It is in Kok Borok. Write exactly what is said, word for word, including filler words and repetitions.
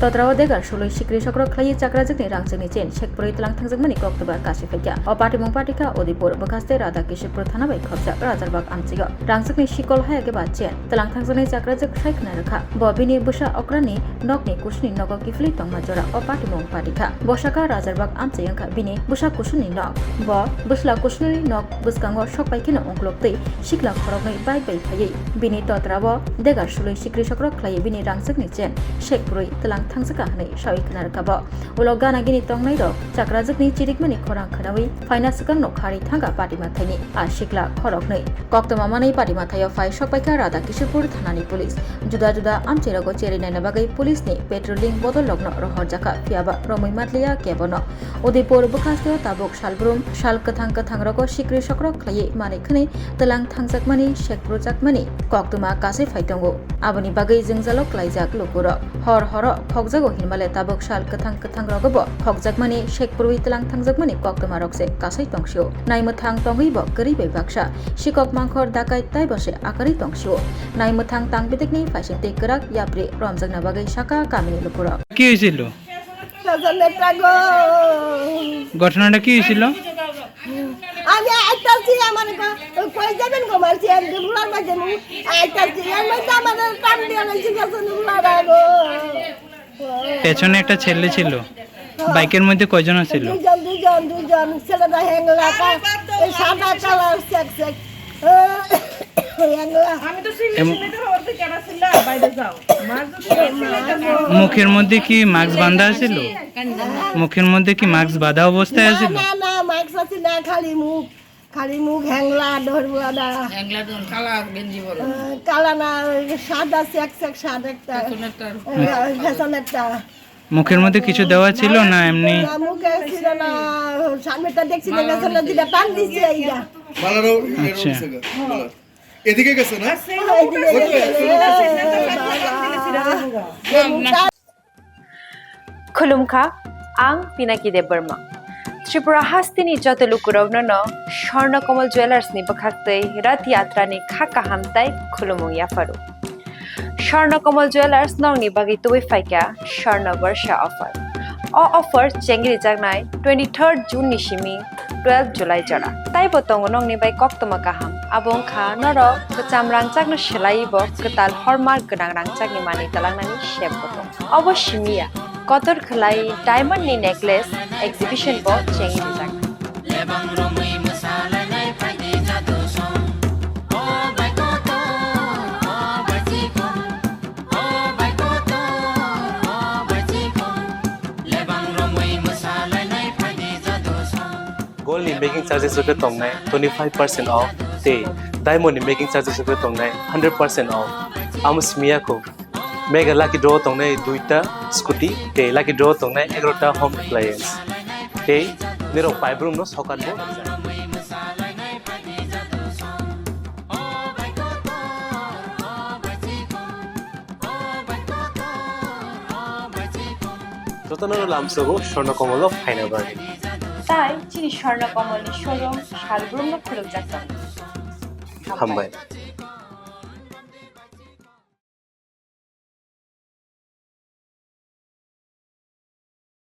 Totra o degar sulwi sikri sokro khlaiwi chakrajwkni rangchakni chain sekbrwi tlang thangjakmani koktwma kasi phaikha. O patimung patikha Udaipur bwkhaste Radha Kishorpur thana bai khopjak Rajarbag amchaio rangchakni sikol hayakhe ba chain tlang thangjaknai chakrajwk sai khna rwkha. Bo bini bwsa okrani nokni kusuni nogo kiphilwi tongma jora o patimung patikha. Bosaka Rajarbag amchai wngkha bini bwsa kusuni nok. Bo bwsla kusuni nok bwskango sok pai kheno ungkuluk twi sikla khoroknwi bike bai phaiwi bini totra o degar sulwi sikri sokro khlaiwi bini rangchakni chain sekbrwi tlang thangjakha hwnwi sawi khna rwkha bo. Ulo gana gini tongnai rok chakrajwkni chirikmani khorang khwnawi phaina swkang no kharwi thangkha patima thaini a sikla khoroknwi. Koktwma manwi patima thaio phai sokpaikha Radha Kishorpur thanani police. Juda juda amchairogo cherwi naina bagwi police ni patrolling bodol rokno rohorjakha, phiyaba romwi matliya kebono. Udaipur bwkhasteo tabuk salbrum sal kwthang kwthang rogo sikri sokro khlaiwi manwi khwnwi tlang thangjakmani, sekbrwjakmani koktwma kasui phai tongo. Aboni bagwi jwngjalo klaijak lukurok. Hor horo khokjago hinmale tabuk sal kwthang kwthang rogo bo khokjakmani, sekbrwi tlang thangjakmani koktwma rok se kasui tongsio. Naimwthang tongwi bo kwrwi bai baksa. Sikok mangkhor dakai taibo se akwrwi tongsio. Naimwthang tang bitekni phaisingtwi kwrak yapri romjakna bagwi saka kamini lukurok. কি হয়েছিল? পেছনে একটা গো। ঘটনাটা কি হয়েছিল? আমি আইতাছি, আমার গো, কই যাবেন গো, মারছি, আমি তো বুলার মাঝে নি। আইতাছি, এর মধ্যে আমাদের টান দিয়ে লাইছি, গেছে নি বুলার গো। পেছনে একটা ছেলে ছিল। বাইকের মধ্যে কয়জন আছিল? দুইজন, দুইজন, দুইজন। ছেলেটা হ্যাংলা, এই সাদা কালার, চেক, চেক। হ্যাংলা। আমি তো চিনি, এম- চিনি তো, ওর দিকে না চিল্লা, বাইরে যাও। মার যদি না চিল্লা, মুখের মধ্যে কি মাস্ক বাঁধা আছিল? মুখের মধ্যে কি মাস্ক বাঁধা অবস্থায় না, আছিল? না, না, মাস্ক আছে না, খালি মুখ, খালি মুখ হ্যাংলা, ডরবুয়াডা। হ্যাংলা ডন, কালা গেঞ্জি পরে। আহ, কালা না, ওই সাদা চেক চেক শার্ট একটা। পেছনেরটা। আহ, পেছনেরটা। মুখের মধ্যে কিছু দেওয়া ছিল না এমনি? না, মুখে ছিল না, সামনেটা দেখছি না, পেছনে যেটা টান দিচ্ছে এইটা। মালারও এরকম আচ্ছা। ছিল। এদিকে গেছে না? Khulumkha, ang Pinaki Debbarma. Tripura hasteni joto lukurokno no Swarna Kamal Jewellers ni bwkhaktwi Rath Yatra ni kha kaham tai khulumung yapharu. Swarna Kamal Jewellers nokni bagwi tubui phaikha Swarna Barsha offer. O offer chengrijaknai twenty-third June ni simi twelve July jora. Taibo tongo nokni bai koktwma kaham. Abo wngkha norok kwcham rangchakno swlaiwi bo kwtal hallmark gwnang rangchakni manwi twlangnani sep bo tongo. Obo simi ya, kotor khwlai diamond ni necklace exhibition bo chengrijaknai. Gold ni making charges rok khe tongnai twenty five percent off, tei diamond ni making charges rok khe tongnai hundred percent off. Amo simi ya kho, mega lucky draw tongnai duita scooty, tei lucky draw tongnai egarota home appliance, tei nirok paibrum no sokat bo. Jotono lamsogo Swarna Kamal o phaina bagwi. Tai chini Swarna Kamal ni showroom salbrum no khulukjak tongo. Hambai.